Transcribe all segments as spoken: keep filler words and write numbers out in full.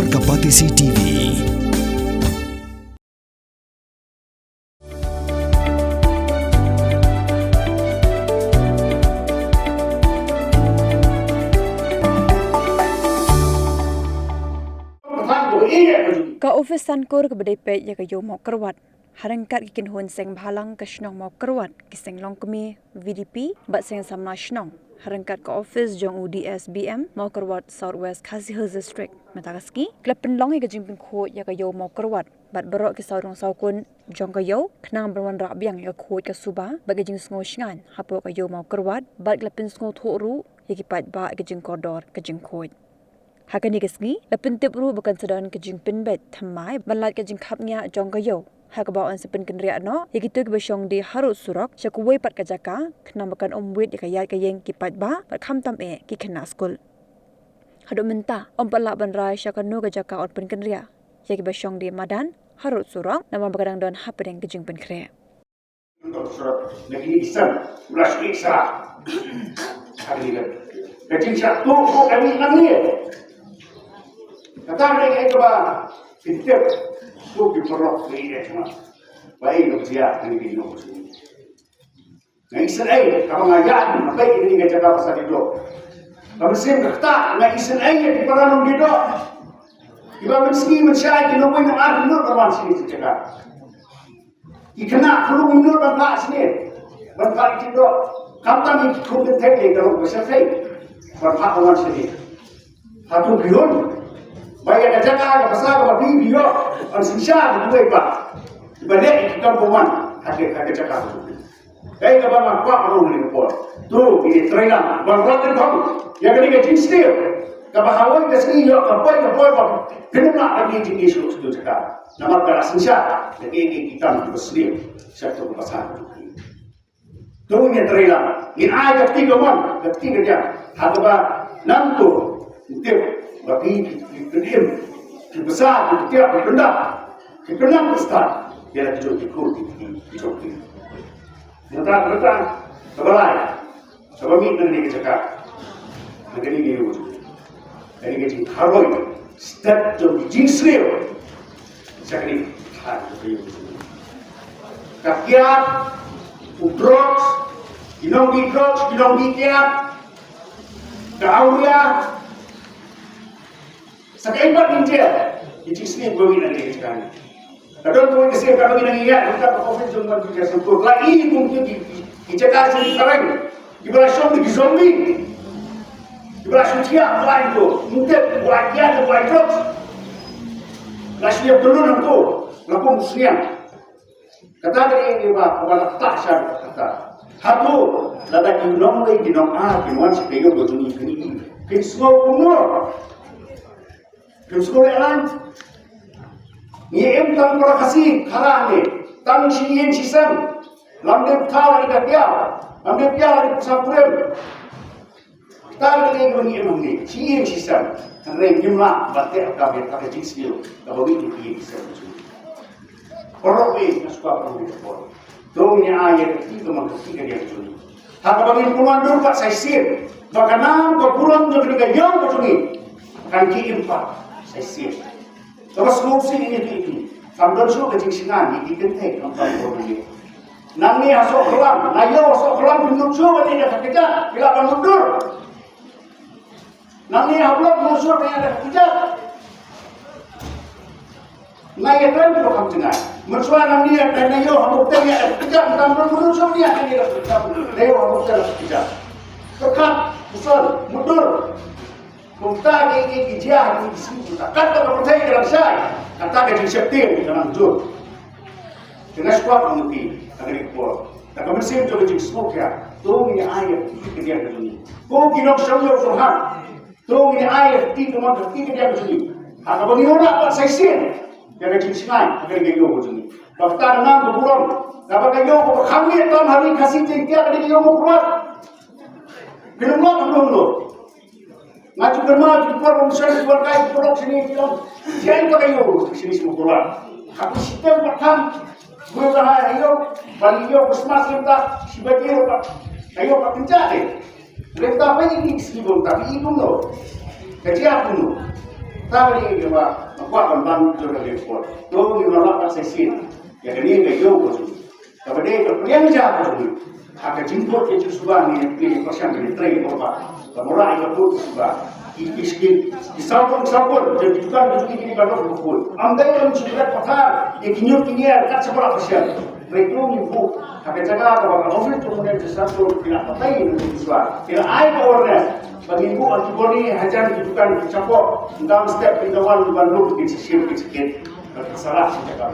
Ka Batesi T V. Ka ophis Sankor kaba dei peit ïa ka Ïew Mawkyrwat, ha ryngkat ki kynhun seng bhalang ka shnong Mawkyrwat, ki seng longkmie, V D P bad seng samla shnong, ha ryngkat ka ophis jong u D S B M Mawkyrwat, South West Khasi Hills District, mynta ka sngi ki la pynlong ïa ka jingpynkhuid ïa ka Ïew Mawkyrwat bad baroh ki sawdong sawkun jong ka ïew, khnang ban wanrah biang ïa ka khuid ka suba bad ka jingsngew shngaiñ hapoh ka Ïew Mawkyrwat, bad ki la pynsngewthuh ruh ïa ki paidbah ïa ka jingkordor ka jingkhuid. Ha kane ka sngi la pyntip ruh ba kan sa don ka jingpynbeit thymmai ban lait ka jingkhapngiah jong ka ïew, ha kaba yn sa pynkynriah noh ïa kito kiba shong die harud surok sha kawei pat ka jaka, khnang ba kan ym wit ïa ka ïaid ka ïeng ki paidbah bad khamtam eh ki khynnah skul. Haduh mynta ym pat lah ban rai sha kano ka jaka yn pynkynriah ïa kiba shong die madan harud surok, namar ba ka dang don hapdeng ka jingpynkhreh. Na kine ki sem, u la shu ïa sah. Ka dei ka, ka jingshah tuh ko ka mih nangne. Kata ka dei kaba pyntip ko ki paralok, ki ïa sah. Ba ei ka jia kane ka jingnoh. Nga isynei kaba nga ïaid, nga peit kane ka jaka ba sa dei doh. Ka mynsiem ka ktah, nga isynei ïa ki para nongdie doh. Kiba mynsngi mynshai ki nongwei nongar ki nud ban wan shane ka jaka. Ki khynnah ki lut ki nud ban phah shane, ban phah ïa ki doh. Khamtam ïa ki khun kynthei lei ka long ka shyrkhei ban phah ban wan shane. Hato phi hun ba ïa ka jaka ka basa kaba phi phi ïoh, yn synshar da kiwei pat kiba leh ïa ki kam pynwan ha ka, ha ka jaka. Kaei kaba nga kwah ban ong ha kane ka por, to ngin ïa trei lang ban rat ryngkhong ïa kane ka jingsniew kaba ha kawei ka sngi ïoh ka poi ka poi ba phin ym lah ban ïa jingïasuk sha katu ka jaka. Namar ka la synshar da kiei kiei ki kam kiba sniew sha katu ka basa. To ngin ïa trei lang, ngin ai ka kti kamon, ka kti kadiang, ha kaba nangto ngin tip ba phi, phi, phi, phi, phi basa, phi ktiah, phi pyndap, phi pyndap, phi stad ïa la ki jong ki khun ki, ki, ki jong ki. Mynta, mynta kaba lai, kaba mih na kane ka jaka, na kane ka ïew, kane ka jingtharoi stet jong ki jingsniew. Sha kane ka ïew, ka kiad, u drugs, ki nongdie drugs, ki nongdie kiad, ka awria. Sa kaei pat ngin jia, ki jingsniew ba mih na kane ka jaka. Ka don kawei ka sien kaba ngi nang ïaid, ka ka office jong ban ki ka sempur. La i kum ki, ki, ki jaka sien ki kareng. Kiba la shong ki zombie. Kiba la shong thiah ba ai to. Mungkin ba ai kiad, ba ai drugs. La shong ïa belun hangto. La kum sniang. Kata ka dei kaba, kaba la ktah sha kata. Hato lada ki nonglei ki nongar kin wan sha ka ïew ka jong ngi, kin sngew kumno? Kin sngew ïalang? Ngi im tang para Khasi khara ne, tang shi ïing shi sem. Lam dei pthaw la dei ka kiaw, lam dei kiaw la dei pthaw kurim. Kata ka dei kaba ngi im hangne, shi ïing shi sem. Hynrei ngim lah ban teh ka beit ha ka jingsniew kaba mih na ki ïing ki sem. Paralok, nga sngewbha ban ong ïa phi. To ngin ai ïa ka kti kamon ka kti kadiang jong ngi. Ha kaba ngin pynwandur pat sa shisien ba ka nam ka burom jong kane ka ïew ka jong ngi kan ki im pat sa shisien. Kaba sngewsih ïa ngi, ïa ngi, kam don shuh ka jingshngaiñ ïa ki kynthei, kam don shuh. Nangne ha Sohkhlam, na ïew ha Sohkhlam, phi nud shuh ban ïa ka kjat, phi lah ban mutdur. Nangne ha Block, nud shuh ban ïa ka kjat. Na ïa kren phi ba kham jngai. Mynshuwa nangne ïa ka, na ïew ha Mawkyrwat ïa ka kjat, mynta phi nud shuh ban ïa ka kjat. Na ïew ha Mawkyrwat ïa ka kjat. Pyrkhat, pyrshang, mutdur. Kumta ki, ki, ki jia ha ki sngi kumta. Katba ka pyrthei ka dang shai, kata ka jingsheptieng ka dang jur. Te nga sngewbha ong ïa phi ha kane ka por, da ka mynsiem jong ka jingsngewkhia, to ngin ai ïa ka kti kadiang ka jong ngi. Ko ki nongshong ïew shong hat, to ngin ai ïa ka kti kamon ka kti kadiang ka jong ngi. Ha kaba ngin ïoh lah ban sa shisien ïa ka jingshngaiñ ha kane ka ïew ka jong ngi. Ba kata ka nam ka burom, kaba ka ïew kaba kham miet tam ha ri Khasi Jaiñtia, ka dei ka ïew Mawkyrwat. Phin ym lah ban ong noh. Nga ju kynmaw ju por ba mynsiem ju wan kai ju por shini ju ong, ïa ïa ka ïew shini shu por. Ka phi shitom pat kham. Bun ba ha ïew, ban ïew Christmas ïa ta shi ba ïew pat. Ka ïew pat kynja te. Lem ta ba ïa ki sngi bun ta ïa kumno. Ka jia kumno. Tang ïa kaba nga kwah ban ban jong ka report. To ngi la lah ban sa shisien ïa kane ka ïew ka jong ngi. Kaba dei ka pliang ja ka jong ngi. Ha ka jingkut ka jingsuba ngi, ngi pyrshang ngi trei ba ba. Ba mura ïa ka kut ka suba. Ki ki ki ki saw bun saw bun, jong ki dukan jong ngi ki ba dok ka kut. Am dei kam jingkut pathar ïa ki ñiut ki ñiar kat sa ba la pyrshang. Trei to ngi buh ha ka jaka kaba ka office to ngi sa to ki la pathar ïa ki suba. Ki la ai ka awareness. Ba ngi buh ha ki bor ngi hajan ki dukan ki chapoh, ynda step ki dawan ban lum ki shisien ki shisien. Ba ka salah shi jaka.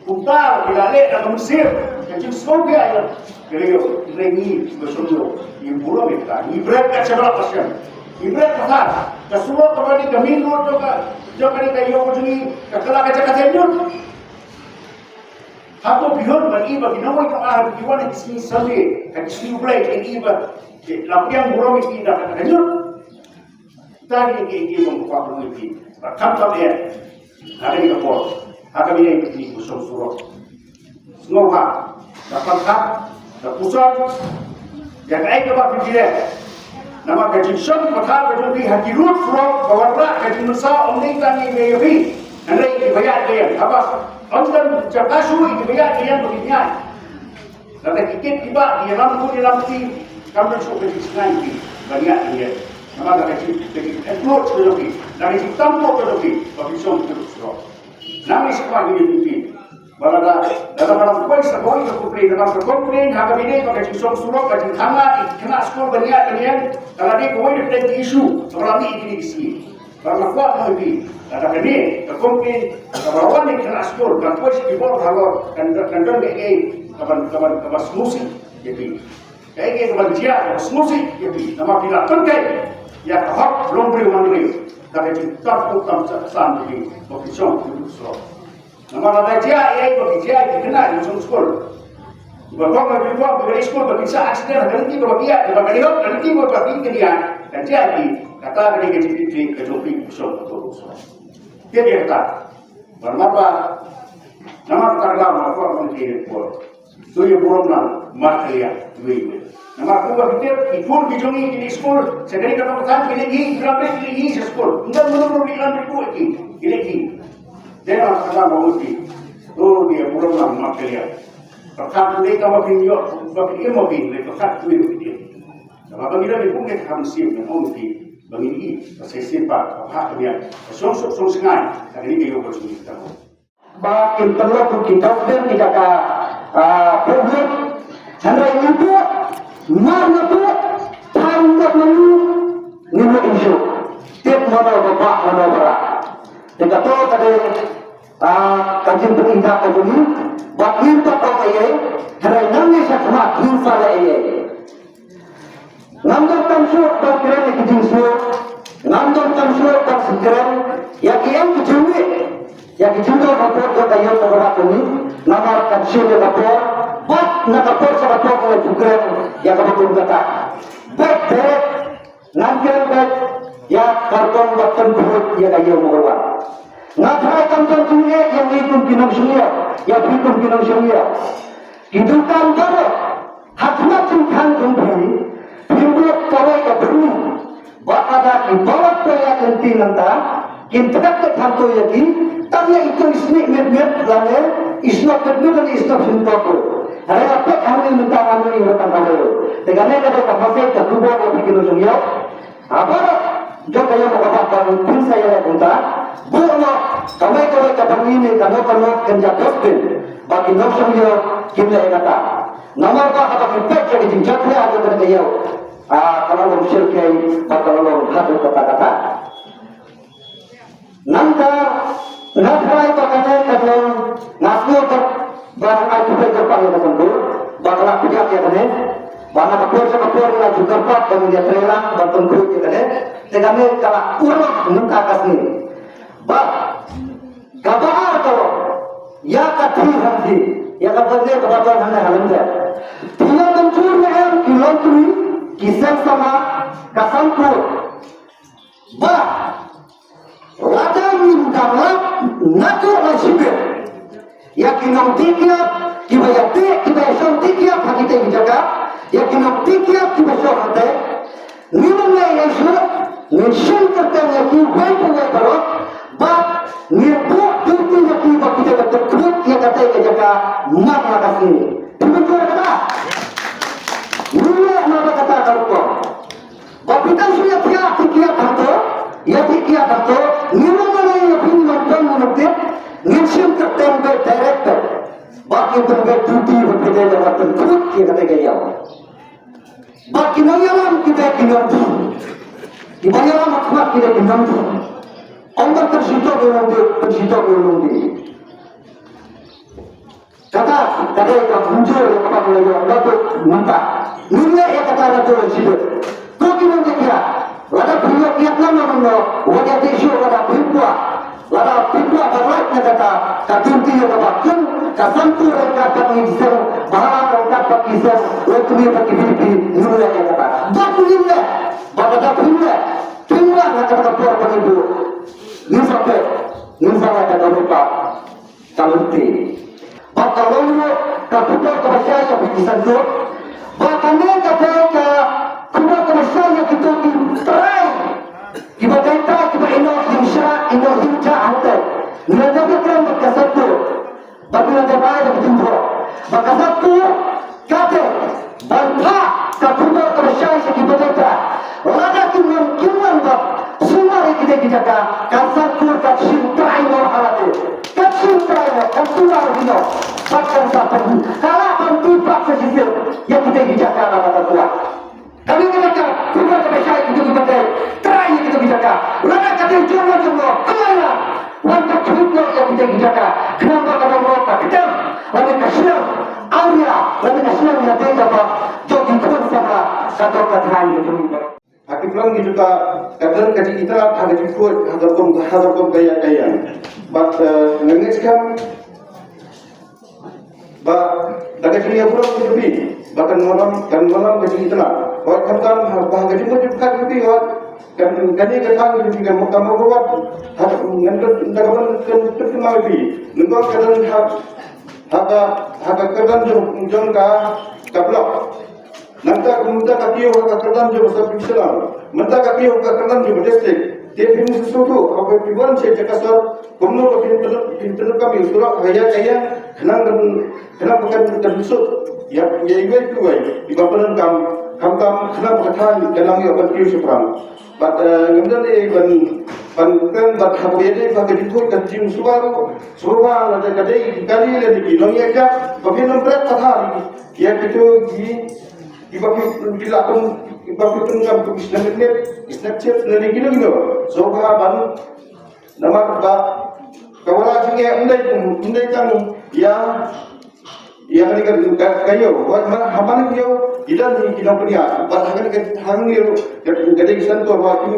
Kumta ki la leh da ka mynsiem ka jingsngewbha ïa ki riew, ki riew ngi ba shong ïew. Ngi burom ïa ka, ngi bret ka jaka ka shem. Ngi bret ka thar ka surok kaba dei ka main road jong ka, jong ka dei ka ïew jong ngi, ka kylla ka jaka thep ñiut. Hato phi hur ban i ba ki nongwei nongah ki wan ha ki sngi Sunday, ha ki sngi U Blei, ki i ba la pdiang burom ïa ki da ka jaka ñiut. Tang ïa ki, ïa ki bym kwah ban ïa ki. Ba kham kham ïa. Ha kane ka por, ha kane ka por ki shong surok. Sngewbha da pyrkhat, da pyrshang ïa kaei kaba phi leh. Namar ka jingshong pathar ka jong phi ha ki road surok ka wanrah ka jingmynsaw, ym dei tang ïa phi, hynrei ïa kiba ïaid ïa. Haba ym don jaka shuh ïa kiba ïaid ïa ba ki ïaid. Lada ki kit ki bah, ki ïalam kut ïalam kti, kam da shuh ka jingsngain ki ban ïaid ban ïeng. Namar da ka jing, ka jingapproach ka jong ki, da ka jingtympuh ka jong ki, ba ki shong ki surok. Nang ïa sngewbha ngi ïa ki. Ba lada, lada ka lam poi sa kawei ka complain, ka lam ka complain ha kaba ïadei bad ka jingshong surok, ka jingkhang lad ïa ki khynnah skul ban ïaid ban ïeng, ka la dei kawei na ki issue kaba la mih ïa kine ki sngi. Ba nga kwah ban ong ïa phi, lada kane ka complain kaba la wan na ki khynnah skul, kan poi sha ki bor halor, kan, kan don kaei kaban, kaban, kaba sngewsih ïa phi. Kaei kaei kaban jia kaba sngewsih ïa phi. Namar phi la pynkheiñ ïa ka hok long briew man briew da ka jingtympuh tymsan jong phi ba phi shong phi surok. Namar lada jia ïa, ba ki jia ïa ki khynnah ki shong skul. Ba kong ba ki kong ba ki skul ba ki sa accident ha ka lynti kaba ki ïaid, ba ka lynti kaba ki kyndiah, ka jia ïa ki, kata ka dei ka jingkitkhlieh ka jong phi ki shong ka to. Te ïa kata. Ba namar ba, namar kata ka daw ba kong ba ki kong. To ïa burom lang markylliang iwei iwei. Namar kumba phi tip, ki khun ki jong ngi ki leit skul, sa ka dei ka nongkynta ki leit hi, ki lam beit ki leit hi sha skul. Ym don mano mano ki lam beit ki, ki leit hi. Dei na ka kata ba ngi, to ïa burom lang markylliang. Pyrkhat dei kaba phi ïoh, ba phi im ma phi, lei pyrkhat dei ba phi im. Kaba ba ngi la dei kum ka kam sim ngan ong phi, ba ngin ïoh, ba sa shisien pat, ba ha ka biang, ba shong suk shong shngaiñ, ka dei ka ïoh ba jong ngi ka. Ba kin pynlong ki dustbin ki jaka, ah, public. Hynrei ngi buh, mar ngi buh, tang ngi buh, ngi buh issue. Tip mano ba bah mano ba rah. Te kato ka dei, ah, ka jingpyni ka jong ngi. Bad ngim pat ong ei ei. Hynrei nangne shakhmat ngin sa leh ei ei. Ngam donkam shuh ban kren ïa ki jingsngew. Ngam donkam shuh ban kren ïa ki ïing ki jingmih, ïa ki jingdon ha por jong ka ïing ka barak kane. Namar kan shim ïa ka por, bad na ka por sha ka por ngan ju kren ïa kaba kum kata. Bad bad ngan kren bad ïa ka rukom ba pynkhuid ïa ka ïing ka barak. Nga tharai kam don jingeh ïa ngi kum ki nongshong ïing, ïa phi kum ki nongshong ïing. Ki dukan baroh ha khmat jingkhang jong phi, phim buh kawei ka byrni. Bad lada ki baroh phi ïa lynti nangta, kin thep ka thanto ïa ki, tang ïa itu i snieh miet miet lane i snoh miet miet lane i snoh shyntur. Hynrei peit hangne mynta nga ïohi ruh tang kawei. Te kane ka dei ka message ka khubor ïa phi ki nongshong ïing. Haba jong ka ïing ka bah ba phin sa ïaleh kumta, buh noh kawei kawei ka byrni ne kano kano kynja dustbin ba ki nongshong ïing kin leh ïa kata. Namar ba haba ki peit ïa ka jingjakhlia jong ka ïing, ah, ka la long shyrkhei bad ka la long haduh katta katta. Nangta nga tharai ba kane ka long, nga sngew ba, ba ai khublei kyrpang ïa ka Symbud ba ka la pdiang ïa kane, ba na ka por sha ka por la ju kyrpad ba ngin ïatrei lang ban pynkhuid ïa kane. Te kane ka la urlong mynta ka sngi. Bad kaba ar ka long ïa ka thih hangthih, ïa kaba ne kaba don hangne ha lyndet. Phi ïa mynjur ne em ki longkmie, ki seng samla, ka sangkur, ba lada ngim dang lap naduh la shibit ïa ki nongdie kiad kiba ïadie, kiba ïashong die kiad ha kitei ki jaka, ïa ki nongdie kiad kiba shong hangtei, ngin ym leh ei ei shuh, ngin shim kyrteng ïa kiwei pa wei baroh, Ïa kata, ngin ym lei ïa phi, ngin ym pynmynta, ngin shim kyrteng beit direct beit. Ba kin pynbeit duty ba phi dei ban pynkhuid ïa kata ka ïew. Ba kin ym ïalam ki dei ki nongdie. Kiba ïalam ha khmat ki dei ki nongdie. Ym ban pynshitom ïa u nongdie, pynshitom ïa u nongdie. Kata ka dei ka kumjuh ïa kaba ngi la ïoh naduh mynta. Ngin leh ïa kata naduh la shi beit. Ko ki nongkiad, lada phi ïoh kiad na no na no, wat ïa tip shuh lada phi kwah, lada phi kwah ban lait na kata ka duty ïa kaba kum ka Sangkur ryngkat bad ngi ki seng bhalang, ryngkat bad ki seng longkmie bad ki VDP, ngin leh ïa kata. Bad ngin leh, bad lada phim leh, phim leh na kata ka por ba ngi buh, ngin sa peit, ngin sa leh kata ruh ka Ka lynti. Bad ka long ruh ka khubor kaba shai ïa phi ki Sangkur. Bad kane ka dei ka khubor kaba shai ïa kito ki trai, kiba dei trai kiba ïehnoh ïing shrah, ïehnoh ïing jah hangtei. Ngi la dep ïakren bad ka Sangkur. Bad ngi la dep ai da ka jingthoh ba ka Sangkur ka dei ban phah ka khubor kaba shai sha ki bynta. Lada kim wan, kim wan ban sumar ïa kita ki jaka, ka Sangkur kan shim trai noh ha lade. Kan shim trai noh, kan sumar ïa ki noh. Bad kan sa pynlah ban tip bak sa shisien ïa kita ki jaka lada ka kwah. Kane ka dei ka khubor kaba shai ïa kita ki bynta. Trai ïa kita ki jaka. Lada ka dei jong no jong no, kumno la wan ka khubor ïa kita ki jaka. Khnang ba ka dang long ka ktem lane ka shnong awria lane ka shnong ïadei kaba jong ki khun samla ka dong ka thaiñ ka jong ngi baroh. Ha ki plang ki jaka ka don ka jingitynnad ha ka jingkhuid ha ka rukom, ha ka rukom ka ïa ka ïeng. Bad, eh, nga ngeit skhem ba da ka jingïaburom jong phi ba kan wallam, kan wallam ka jingitynnad. Hooid, khamtam ha, ba ha ka jingmut jong phi, hooid, kan, kane ka thaiñ jong phi kan, kan mawkyrwat ha, ngan don da ka ban kan pynkyndit phi. Nangta ka don ha, ha ka, ha ka kyrdan jong, jong ka, ka block. Nangta, mynta ka kiew ha ka kyrdan jong ka sub divisional. Mynta ka kiew ha ka kyrdan jong ka district. Te phin sngewthuh haba phi wan sha jaka sor, kumno ba phin pyndonkam ïa u surok ha ïa ka ïeng, khnang kan, khnang ba kan, kan suk ïa, ïa iwei pa iwei iba pyndonkam, khamtam khnang ba ka thaiñ kan nang ïoh ban kiew shaphrang. Bad, eh, ngam don ei ban, ban kren bad haba ïadei bad ka jingkhuid ka jingsumar, sumar lada ka dei ki kali lada ki nongïaid jaka, ba phin ym bret pathar ïa kito ki, kiba phi, ki la pyn, kiba phi pyndonkam ki Snapchat, ki Snapchat lane kino kino. Sngewbha ban, namar ba ka Wara jingeh ym dei, ym dei tang ïa, ïa kane ka, ka, ka ïew. Wat man, ha man ka ïew ki don ki nongpynïaid. Bad ha kane ka, ha kane ka, ka dei ki Sangkur, wat ki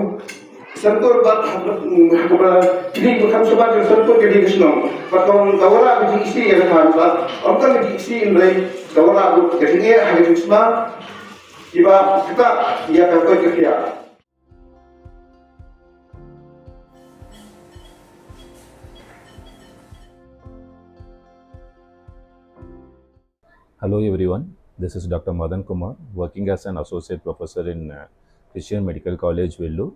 Sangkur bad, ha, ha, kine ki kham shabar ki Sangkur ka dei ka shnong. Bad ka, ka Wara ka jingisih ïa ka thaiñ bad ym tang ka jingisih hynrei ka Wara ka jingeh ha ka jingsma kiba ktah ïa ka koit ka khiah. Hello everyone, this is Doctor Madan Kumar, working as an associate professor in, uh, Christian Medical College, Vellore,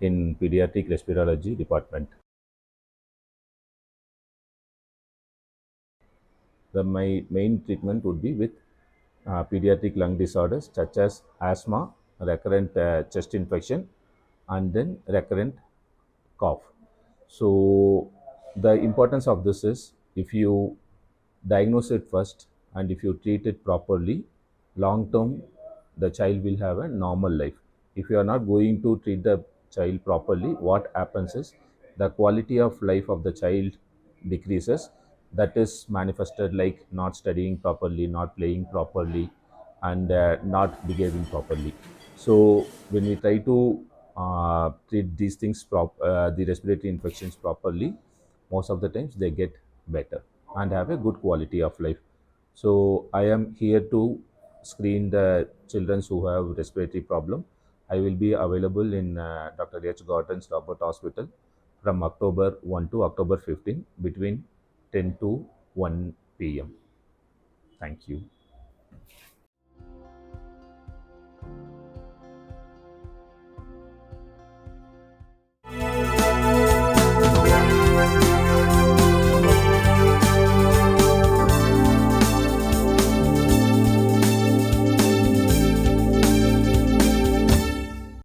in pediatric respirology department. The, my main treatment would be with, uh, pediatric lung disorders such as asthma, recurrent, uh, chest infection, and then recurrent cough. So the importance of this is, if you diagnose it first and if you treat it properly, long term, the child will have a normal life. If you are not going to treat the child properly, what happens is the quality of life of the child decreases. That is manifested like not studying properly, not playing properly, and, uh, not behaving properly. So when we try to, uh, treat these things prop-, uh, the respiratory infections properly, most of the times they get better and have a good quality of life. So I am here to screen the children who have respiratory problem. I will be available in, uh, Doctor H Gordon's Robert Hospital from October one to October fifteen between ten to one P M. Thank you.